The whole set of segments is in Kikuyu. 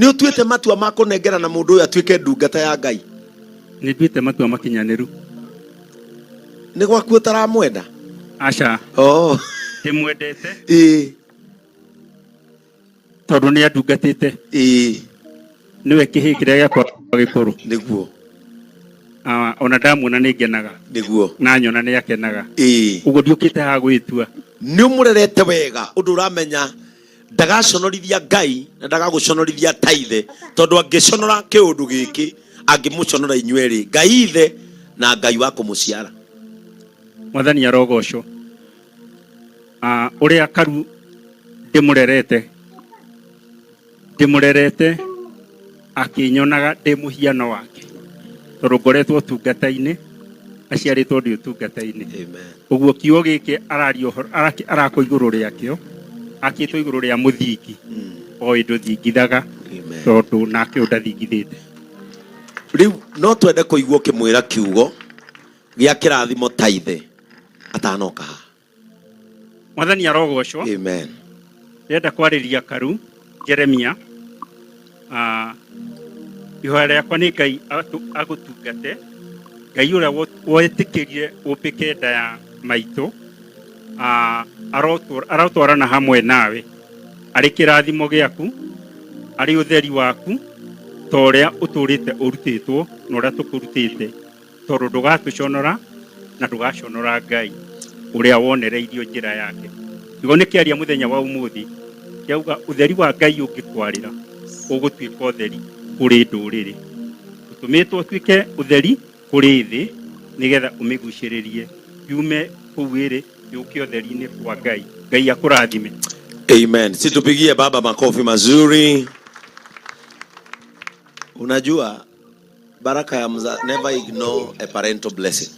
Nĩ ũtuĩte matua ma kũnengerana mũndũ ũyũ atuĩke ndungata ya Ngai? Nĩ nduĩte matua makinyanĩru. Nĩ gwaku ũtaramwenda? Aca. Oh. Ndĩmwendete. Ĩĩ. Tondũ nĩ andungatĩte. Ĩĩ. Nĩwe kĩhĩĩ kĩrĩa gĩakwa gĩkũrũ. Nĩguo. Ah, ona ndamuona nĩ ngenaga. Nĩguo. Na nyona nĩ akenaga. Ĩĩ. Ũguo ndiũkĩte haha gwĩtua. Nĩ ũmũrerete wega ũndũ ũramenya ndagaconorithia Ngai na ndagagũconorithia ta ithe, tondũ angĩconora kĩũndũ gĩkĩ angĩmũconora inyuerĩ, Ngai ithe na Ngai wa kũmũciara. Mwathani arogocwo. Ah, ũrĩa karu ndĩmũrerete, ndĩmũrerete akĩnyonaga ndĩ mũhiano wake, tondũ ngoretwo ũtungata-inĩ, aciarĩtwo ndĩ ũtungata-inĩ. Amen. Ũguo kiugo gĩkĩ araria ũhoro, arakwo igũrũ rĩakĩo, akĩtwo igũrũ rĩa mũthingi, o ĩndũ thingithaga, Amen. tondũ nake ũyũ ndathingithĩte. Rĩu no twende kũigua ũkĩmwĩra kiugo gĩa kĩrathimo ta ithe atanoka haha. Mwathani arogocwo. Amen. Ndĩrenda kwarĩria Karu Jeremia. Ah, ihoya rĩakwa nĩ Ngai agũtungate, Ngai ũrĩa wetĩkĩrire ũmbĩke nda ya maitũ, ah, arotwarana hamwe nawe arĩ kĩrathimo gĩaku, arĩ ũtheri waku, ta ũrĩa ũtũrĩte ũrutĩtwo na ũrĩa tũkũrutĩte, tondũ ndũgatũconora na ndũgaconora Ngai ũrĩa wonereirio njĩra yake. Kiugo nĩ kĩaria mũthenya wa ũmũthĩ kĩauga ũtheri wa Ngai ũngĩkwarĩra ũgũtuĩka ũtheri kũrĩ ndũrĩrĩ. Ũtũmĩtwo ũtuĩke ũtheri kũrĩ thĩ nĩgetha ũmĩgucĩrĩrie yume kũu ĩrĩ yũke ũtheri-inĩ kwa Ngai. Ngai akũrathime. Amen. Situpigie baba makofi mazuri. Unajua baraka ya mza, never ignore a parental blessing.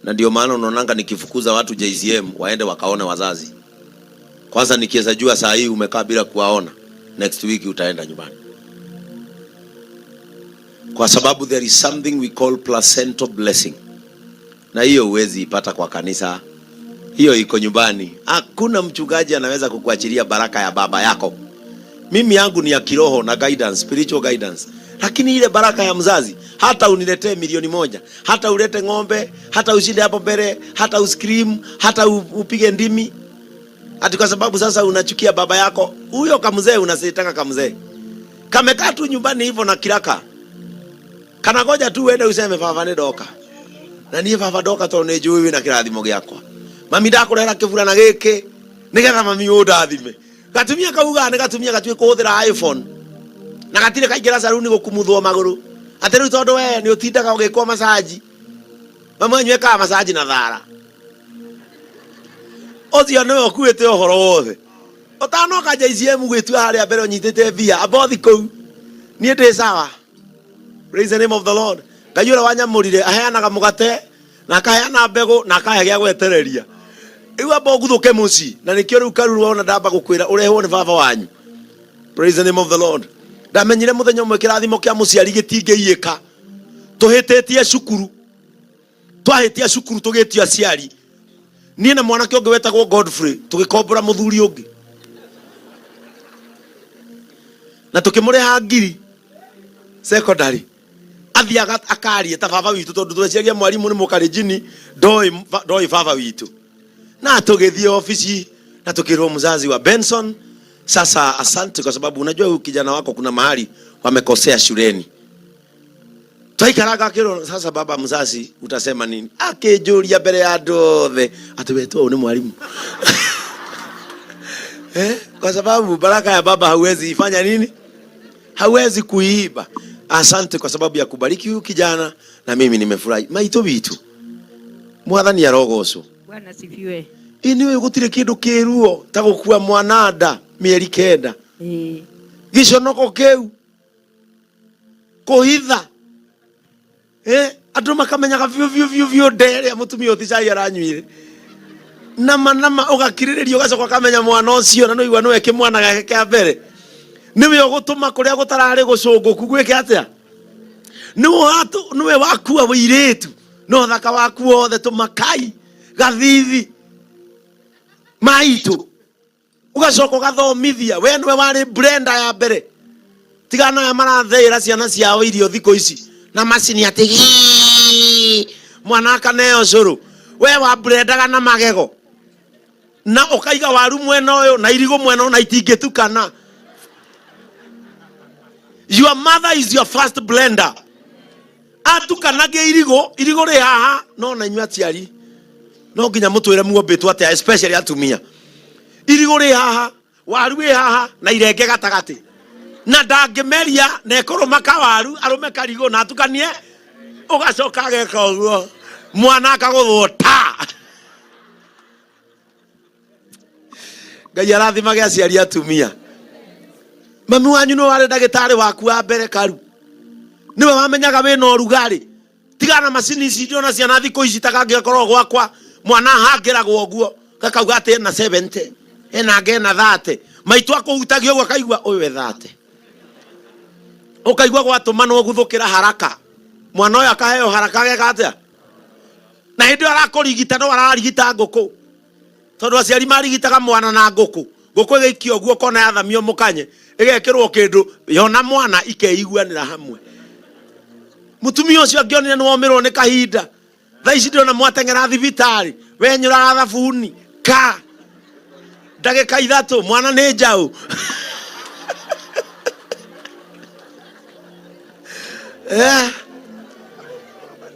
Na ndio maana unaonanga nikifukuza watu JCM waende wakaone wazazi. Kwanza nikiweza jua saa hii umekaa bila kuwaona, next week utaenda nyumbani. Kwa sababu there is something we call placental blessing. Na hiyo huwezi ipata kwa kanisa. Hiyo iko nyumbani. Hakuna mchungaji anaweza kukuachilia baraka ya baba yako. Mimi yangu ni ya kiroho na guidance, spiritual guidance. Lakini ile baraka ya mzazi, hata uniletee milioni moja, hata ulete ng'ombe, hata ushinde hapo mbele, hata uscream, hata upige ndimi. Ati kwa sababu sasa unachukia baba yako, huyo kamzee unasitaka kamzee. Kamekaa tu nyumbani hivyo na kiraka. Kana goja tu uende useme baba nĩ ndoka. Na niĩ baba ndoka tondũ nĩ njũĩ wĩna kĩrathimo gĩakwa. Mami ndakũrehera kĩburana gĩkĩ nĩgetha mami ũndathime. Gatumia kaugaga nĩ gatumia gatuĩ kũhũthĩra iPhone. Na gatirĩ kaingĩra saruni gũkumuthwo magũrũ. Atĩ rĩu tondũ we nĩ ũtindaga ũgĩkwo masaji. Mami wanyu ekaga masaji na thara. Ũcio nĩwe ũkuĩte ũhoro wothe. Ũtanoka JCM gwĩtua harĩa mbere ũnyitĩte mbia, amba ũthi kũu. Niĩ ndĩ sawa. Praise the name of the Lord. Ngai ũrĩa wanyamũrire aheanaga mũgate na akaheana mbegũ na akahe gĩa gwetereria. Rĩu amba ũguthũke mũciĩ na nĩkĩo rĩu karuru wona ndamba gũkwĩra ũrehwo nĩ baba wanyu. Praise the name of the Lord. Ndamenyire mũthenya ũmwe kĩrathimo kĩa mũciari gĩtingĩiyĩka. Tũhĩtĩtie cukuru. Twahĩtia cukuru tũgĩtio aciari. Niĩ na mwanake ũngĩ wetagwo Godfrey tũgĩkombora mũthuri ũngĩ. Na tũkĩmũrĩha ngiri secondary. Athiaga akarie ta baba witũ tondũ tweciagia mwarimũ nĩ mũkarenjini ndoĩ baba witũ. Na tũgĩthiĩ obici na tũkĩrwo mzazi wa Benson, sasa asante kwa sababu unajua huyu kijana wako kuna mahali wamekosea shuleni. Twaikaranga akĩrwo sasa baba mzazi utasema nini? Akĩnjũria mbere ya andũ othe atĩ wetwo ũũ nĩ mwalimu. Kwa sababu baraka ya baba hauwezi ifanya nini? Hauwezi kuiiba. Asante kwa sababu ya kubariki huyu kijana na mimi nimefurahi. Maitũ witũ. Mwathani arogocwo. Bwana sifiwe. Ĩ nĩ ũĩ gũtirĩ kĩndũ kĩruo ta gũkua mwana nda mĩeri 9. Gĩconoko kĩu kũhitha. Andũ makamenyaga biũ biũ biũ biũ nda ĩrĩa mũtumia ũticai aranyuire. Nama nama ũgakirĩrĩria ũgacoka ũkamenya mwana ũcio na nĩũigua nĩwe kĩmwana gake kĩa mbere. Nĩwe ũgũtũma kũrĩa gũtararĩ gũcũngũku gwĩke atĩa? Nĩwe wakua wĩirĩtu na ũthaka waku wothe tũmakai gathithi maitũ. Ũgacoka ũgathomithia. We nĩwe warĩ blender ya mbere. Tigana aya maratheĩra ciana ciao irio thikũ ici na macini atĩ gii, mwana akaneo cũrũ. We wa blendaga na magego na ũkaiga waru mwena ũyũ na irigũ mwena ũyũ na itingĩtukana. Your mother is your first blender. Atukanagia irigũ, irigũ rĩ haha. No na inyuĩ aciari no nginya mũtwĩre muombĩtwo atĩa, especially atumia. Irigũ rĩ haha, waru ĩ haha na irenge gatagatĩ, na ndangĩmeria na ekũrũma kawaru arũme karigũ na atukanie, ũgacoka ageka ũguo mwana akagũthwo ta. Ngai arathimage aciari atumia. Mami wanyu nĩwe warĩ ndagĩtarĩ waku wa mbere karu, nĩwe wamenyaga wĩna ũrugarĩ. Tigana na macini ici ndĩrona ciana thikũ ici ta kangĩgakorwo gwakwa mwana ahangĩragwo ũguo gakauga atĩ ena 70 ena angĩ ena 30, maitũ akũhutagia ũguo akaigua ũyũ e 30, ũkaigua gwatũmanwo guthũkĩra haraka, mwana ũyũ akaheo haraka ageka atĩa? Na hĩndĩ ĩyo arakũrigita no ararigita ngũkũ, tondũ aciari marigitaga mwana na ngũkũ. Ngũkũ ĩgĩikio ũguo ũkona yathamio mũkanye, ĩgekĩrwo kĩndũ yona mwana ikeiguanĩra hamwe. Mũtumia ũcio angĩonire nĩ womĩrwo nĩ kahinda, thaa ici ndĩrona mwateng'era thibitarĩ, wenyũraga thabuni ka ndagĩka ithatũ, mwana nĩ njaũ.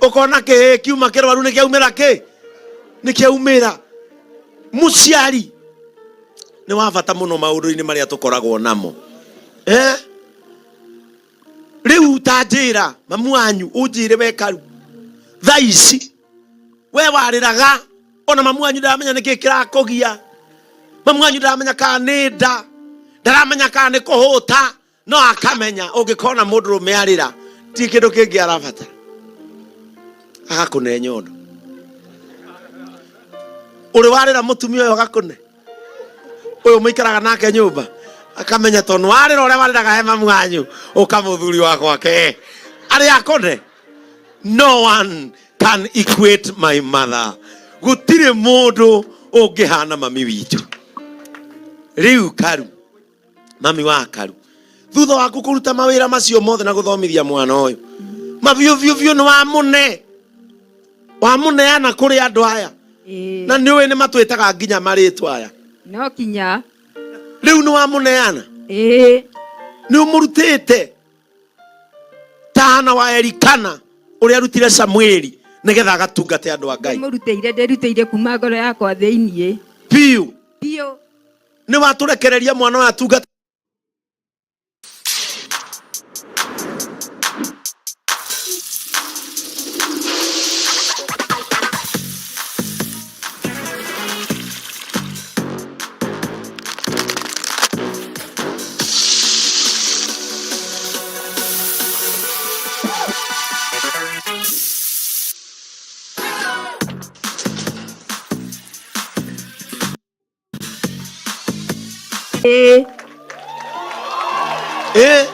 Ũkona kĩhĩĩ kiuma kĩrwaru nĩ kĩaumĩra kĩ nĩ kĩaumĩra. Mũciari nĩ wa bata mũno maũndũ-inĩ marĩa tũkoragwo namo. Rĩu ta njĩra mamu wanyu ũnjĩre we karu, thaa ici we warĩraga ona mamu wanyu ndaramenya nĩkĩ kĩrakũgia, mamu wanyu ndaramenya kana nĩ nda, ndaramenya kana nĩ kũhũta, no akamenya ũngĩkona mũndũrũme arĩra ti kĩndũ kĩngĩ arabatara, agakũne nyondo. Ũrĩ warĩra mũtumia ũyũ agakũne, ũyũ mũikaraga nake nyũmba, akamenya tondũ warĩra ũrĩa warĩraga he mamu wanyu, ũka mũthuri wa gwake arĩ akũne. No one can equate my mother. Gũtirĩ mũndũ ũngĩhana mami witũ. Rĩu karu, mami wa karu, thutha waku kũruta mawĩra macio mothe na gũthomithia mwana ũyũ mabiũ biũ biũ, nĩ wamũne wamũneana kũrĩ andũ aya. Ĩĩ. Na nĩ ũĩ nĩ matwĩtaga nginya marĩtwa aya. No kinya. Rĩu nĩ wamũneana. Ĩĩ. Nĩ ũmũrutĩte ta Hana wa Elikana ũrĩa arutire Samueli nĩgetha agatungate andũ a Ngai. Ndĩmũrutĩire, ndĩrutĩire kuma ngoro yakwa thĩiniĩ. Biũ. Biũ. Nĩ watũrekereria mwana ũyũ atungate. Ĩĩ. Ĩĩ.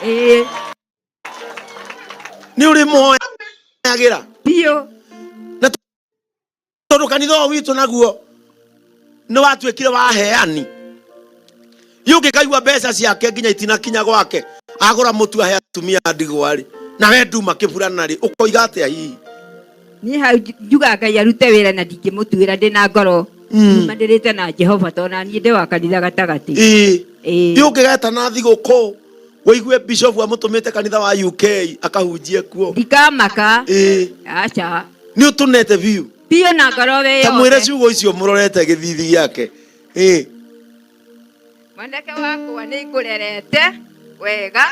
Ĩĩ. Nĩ ũrĩ mũhoyagĩra? Biũ. Na tondũ kanitha ũyũ witũ naguo nĩ watuĩkire wa heani, yũngĩkaigua mbeca ciake nginya itinakinya gwake, agũra mũtu ahe atumia a ndigwa rĩ, na we nduma kĩburana rĩ, ũkoiga atĩa hihi? Niĩ hau njugaga Ngai arute wĩra na ndingĩmũtuĩra, ndĩ na ngoro nyimanĩrĩte na Jehova, tondũ na niĩ ndĩ wa kanitha gatagatĩ. Ĩĩ. Ĩĩ. Yũngĩgeta na thigũkũ wĩigue bishop amũtũmĩte kanitha wa UK akahunjie kuo. Ndikamaka. Ĩĩ. Aca. Nĩ ũtũnete biũ. Biũ na ngoro wĩ Ta mwĩre yothe. ciugo icio mũrorete gĩthithi gĩake. Ĩĩ. Mwanake wakwa, nĩ ngũrerete wega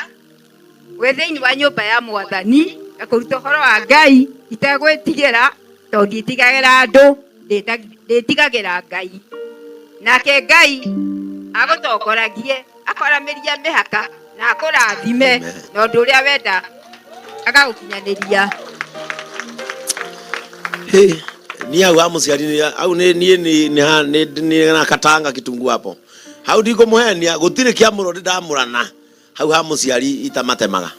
wĩ thĩinĩ wa nyũmba ya Mwathani na kũruta ũhoro wa Ngai itegwĩtigĩra, tondũ ndiĩtigagĩra andũ, ndĩtigagĩra Ngai. Nake Ngai agũtongoragie, akwaramĩria mĩhaka na akũrathime Amen. na ũndũ ũrĩa wenda agagũkinyanĩria. Hey, ni hau ha mũciari hau nĩ niĩ nĩ nĩ ha nĩ nĩ na katanga kitungu hapo hau ndikũmũhenia gũtirĩ kĩamũro ndĩ ndamũrana hau ha mũciari itamatemaga.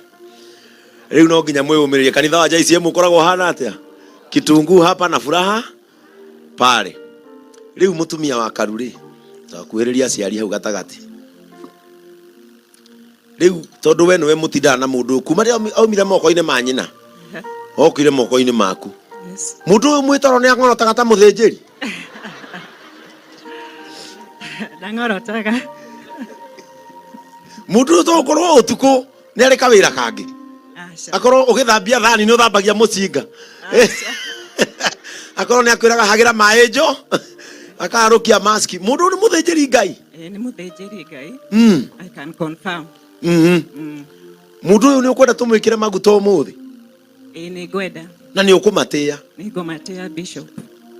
Rĩu no nginya mwĩyũmĩrĩrie. Kanitha wa JCM ũkoragwo ũhana atĩa? Kitunguu hapa na furaha pale. Rĩu mũtumia wa karu rĩ, Takuhĩrĩria aciari hau gatagatĩ. Rĩu tondũ we nĩwe mũtindaga na mũndũ ũyũ kuma rĩrĩa aumire moko-inĩ ma nyina, okire moko-inĩ maku. Yes. Mũndũ ũyũ mwĩtoro nĩ ang'orotaga ta mũthĩnjĩri. Ndang'orotaga. Mũndũ ũyũ tũgũkorwo ũtukũ nĩ arĩ kawĩra kangĩ. Aca. Akorwo ũgĩthambia thani nĩ ũthambagia mũcinga. Aca. Akorwo nĩ akwĩraga hagĩra maĩ njo, akarũkia maski. Mũndũ ũyũ nĩ mũthĩnjĩri Ngai. Ĩĩ nĩ mũthĩnjĩri Ngai. I can confirm. Mũndũ ũyũ nĩ ũkwenda tũmwĩkĩre maguta ũmũthĩ? Ĩĩ nĩ ngwenda. Na nĩ ũkũmatĩĩa? Nĩ ngũmatĩĩa, Bishop.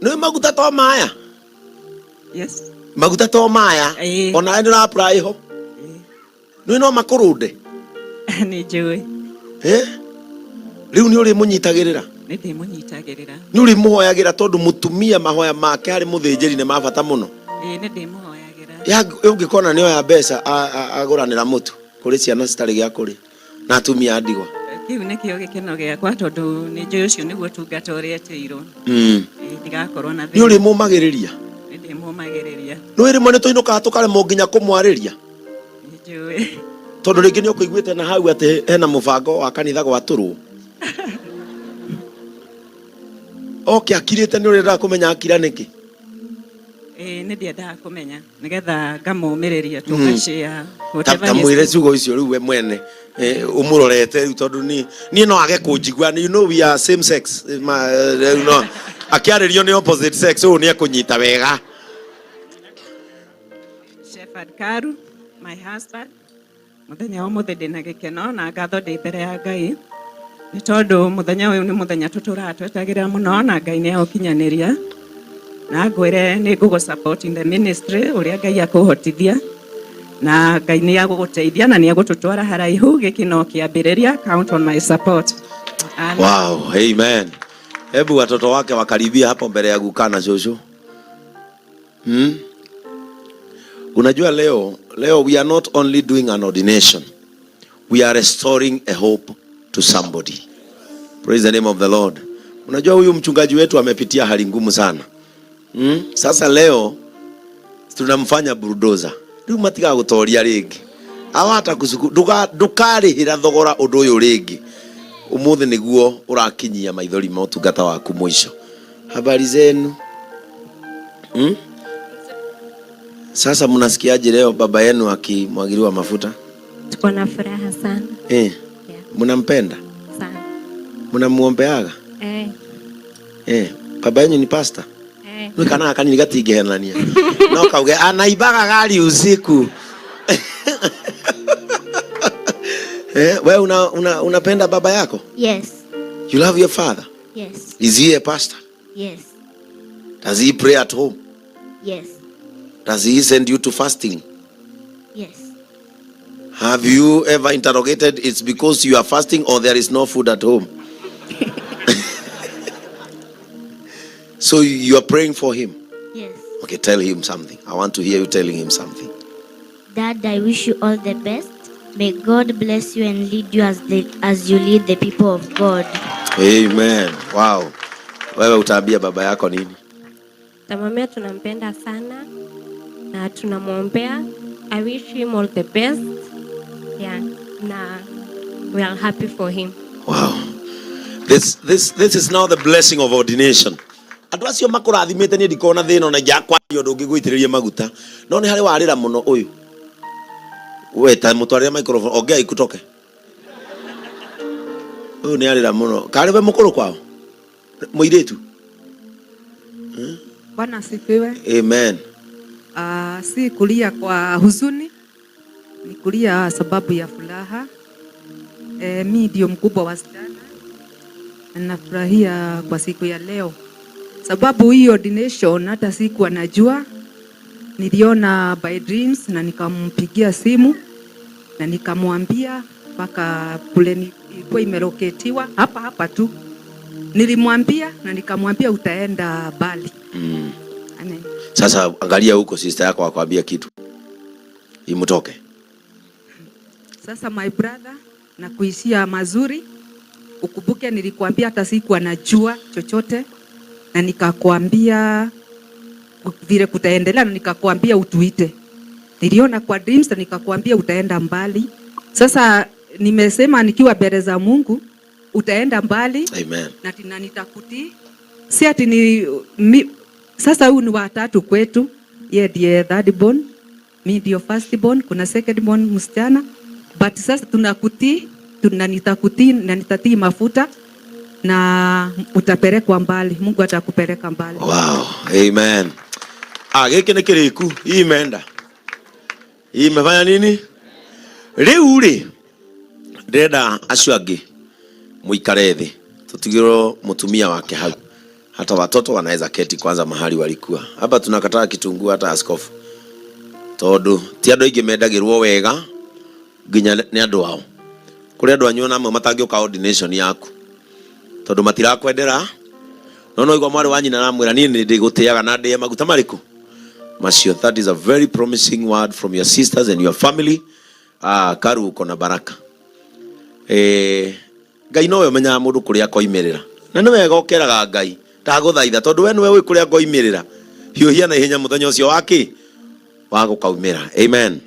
Nĩ maguta to maya? Yes. Maguta to maya? Ĩĩ. Ona nĩ ũra apply ho? Ĩĩ. Nĩ no makũrũnde? Nĩ njũĩ. Eh? Rĩu nĩ ũrĩmũnyitagĩrĩra? Nĩ ndĩmũnyitagĩrĩra. Nĩ ũrĩmũhoyagĩra tondũ mũtumia mahoya make harĩ mũthĩnjĩri nĩ ma bata mũno? Ĩĩ nĩ ndĩmũhoyagĩra. Ya ũngĩkona nĩ oya mbeca agũranĩra mũtu kũrĩ ciana citarĩ gĩa kũrĩa na atumia a ndigwa. Kĩu nĩkĩo gĩkeno gĩakwa tondũ nĩ njũĩ ũcio nĩguo ũtungata ũrĩa etĩirwo. Ĩĩ ndigakorwo na Nĩ thĩna. ũrĩmũmagĩrĩria? Nĩ ndĩmũmagĩrĩria. Nĩ rĩmwe nĩ tũinũkaga tũkaremwo nginya kũmwarĩria? Nĩ njũĩ. Tondũ rĩngĩ nĩ ũkũiguĩte na hau atĩ hena mũbango wa kanitha gwatũrwo. Oke akirĩte nĩ ũrenda kũmenya akira nĩkĩ? Ĩĩ nĩ ndiendaga kũmenya nĩgetha ngamũmĩrĩria tũgacĩa Ta mwĩre ciugo icio rĩu we mwene ũmũrorete rĩu tondũ niĩ no age kũnjigua. You know we are same sex. Rĩu no akĩarĩrio nĩ opposite sex ũũ nĩ ekũnyita wega. Shepherd Karu, my husband, mũthenya wa ũmũthĩ ndĩna gĩkeno na ngatho ndĩ mbere ya Ngai nĩ tondũ mũthenya ũyũ nĩ mũthenya tũtũraga twetagĩrĩra mũno na Ngai nĩ aũkinyanĩria, na ngwĩre nĩ ngũgũ support in the ministry ũrĩa Ngai akũhotithia, na Ngai nĩ agũgũteithia na nĩ agũtũtwara haraihu. Gĩkĩ no kĩambĩrĩria. Count on my support. Amen. Wow, amen. Hebu watoto wake wakaribia hapo mbele ya guka na shosho. Unajua leo we are not only doing an ordination. We are restoring a hope to somebody. Praise the name of the Lord. Unajua huyu mchungaji wetu amepitia hali ngumu sana. Sasa leo tunamfanya bulldozer. Rĩu matigagutoria rĩngĩ. Awata kusuku ndukarĩhĩra thogora ũndũ ũyũ rĩngĩ. Ũmũthĩ nĩguo ũrakinyia maithori ma ũtungata waku mũico. Habari zenu? Sasa mnasikiaje leo baba yenu akimwagiliwa mafuta? Tuko na furaha sana. Eh. Yeah. Mnampenda? Sana. Mnamuombeaga? Eh. Eh. Baba yenu ni pastor? Eh. Nĩ kana kanini gatingĩhenania. No kauge anaibaga gari usiku. Eh, wewe unapenda baba yako? Yes. You love your father? Yes. Is he a pastor? Yes. Does he pray at home? Yes. Does he send you to fasting? Yes. Have you ever interrogated it's because you are fasting or there is no food at home? So you are praying for him? Yes. Okay, tell him something. I want to hear you telling him something. Dad, I wish you all the best. May God bless you and lead you as you lead the people of God. Amen. Wow. Wewe utaambia baba yako nini? Tamwambia tunampenda sana na tunamwombea. I wish him all the best. Yeah, na we are happy for him. Wow. This is now the blessing of ordination. Andũ acio makũrathimĩte niĩ ndikona thĩna ona ingĩakwaria ũndũ ũngĩ ngũitĩrĩrie maguta. No nĩ harĩ warĩra mũno ũyũ. We ta mũtwarĩre microphone, ongea ikutoke. Ũyũ nĩ arĩra mũno. Karĩ we mũkũrũ kwao? Mũirĩtu? Bwana asifiwe. Amen. Si kulia kwa huzuni, ni kulia sababu ya furaha. Mi ndio mkubwa wa wasichana na nafurahia kwa siku ya leo, sababu hii ordination hata sikuwa najua. Niliona by dreams na nikampigia simu na nikamwambia mpaka kule ilikuwa imeloketiwa hapa hapa tu. Nilimwambia na nikamwambia utaenda mbali. Amen. Sasa angalia huko sister yako akwambia kitu. Imutoke. Sasa my brother, na kuishia mazuri. Ukumbuke nilikuambia hata sikuwa najua chochote na nikakwambia Vile kutaendelea na nikakwambia utuite. Niliona kwa dreams na nikakwambia utaenda mbali. Sasa nimesema nikiwa mbele za Mungu utaenda mbali. Amen. Na nitakutii. Si ati ni mi, sasa huyu ni watatu kwetu. Yeye ndiye third born, mi ndio first born, kuna second born msichana. But sasa tunakutii, nitakutii na nitatii mafuta na utapelekwa mbali. Mungu atakupeleka mbali. Wow. Amen. Ah, gĩkĩ nĩ kĩrĩku. Hii imeenda. Hii imefanya nini? Rĩu rĩ, ndĩrenda acio angĩ mũikare thĩ, tũtigĩrwo mũtumia wake hau. Hata watoto wanaweza keti kwanza mahali walikuwa. Hapa tunakataa kitunguu hata askofu. Tondũ ti andũ aingĩ mendagĩrwo wega nginya nĩ andũ ao. Kũrĩ andũ anyu ona amwe matangĩũka ordination yaku tondũ matirakwendera no no igua mwarĩ wa nyina aramwĩra niĩ nĩ ndĩgũtĩaga na ndĩe maguta marĩkũ macio. That is a very promising word from your sisters and your family. Ah, Karu, uko na baraka. Ngai nowe ũmenyaga mũndũ kũrĩa akoimĩrĩra, na nĩ wega ũkeraga Ngai, ndagũthaitha, tondũ we nĩwe ũĩ kũrĩa ngoimĩrĩra, hiũhia na ihenya mũthenya ũcio wakĩ wa gũkaumĩra. Amen.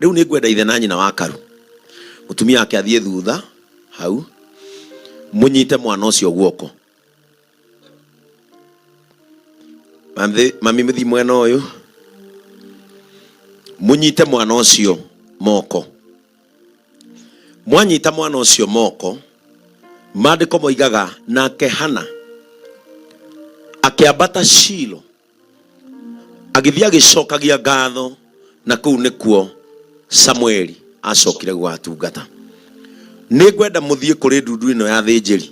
Rĩu nĩ ngwenda ithe na nyina wa Karu, mũtumia wake athiĩ thutha hau, mũnyite mwana ũcio guoko. Mami, mũthiĩ mwena ũyũ, mũnyite mwana ũcio moko. Mwanyita mwana ũcio moko, maandĩko moigaga nake Hana akĩambata Shilo, agĩthiĩ agĩcokagia ngatho, na kũu nĩkuo Samueli acokire gũgatungata. Nĩ ngwenda mũthiĩ kũrĩ ndundu ĩno ya thĩnjĩri,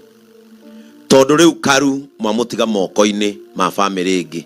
tondũ rĩu Karu mwamũtiga moko-inĩ ma bamĩrĩ ĩngĩ.